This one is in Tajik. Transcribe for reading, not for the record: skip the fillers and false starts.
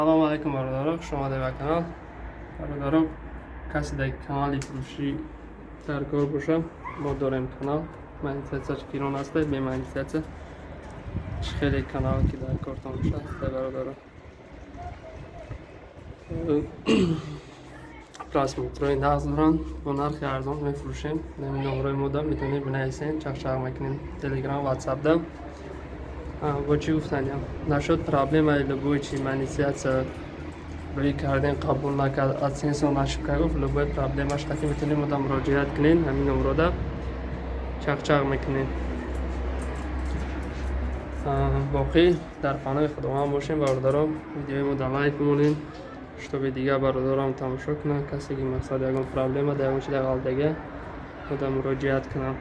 Салому алайкум, бародаро, хуш омадед ба канал. Бародаро, касе дар канали фурӯшӣ дар кор боша, мо дорем канал. Монетизатсияш гирон аст, бе монетизатсия чӣ хеле канал ки дар кортон боша аст, бародаро. Просмотрҳои нағз доранд, бо нархи арзон мефурӯшем. Ҳамин номерҳои мода метавонед бинависен, чақчақ мекунем Телеграм, Ватсапда. Бо чӣ гуфтаням? Нашуд проблемаи любой чи, монетизатсия рӯй кардем, қабул накард, адсенсон ошибка гуфт, любой проблемаш қати метавонед мода муроҷиат кунед, ҳамин номрода чақчақ мекунем. Боқӣ дар паноҳи Худованд бошем, бародаро. Видеои мо дар лайк бимонед, чтобы дигар бародарам тамошо кунанд. Касе ки, мақсад, ягон проблема дар ягон чи дар ғалтага, мода муроҷиат кунанд.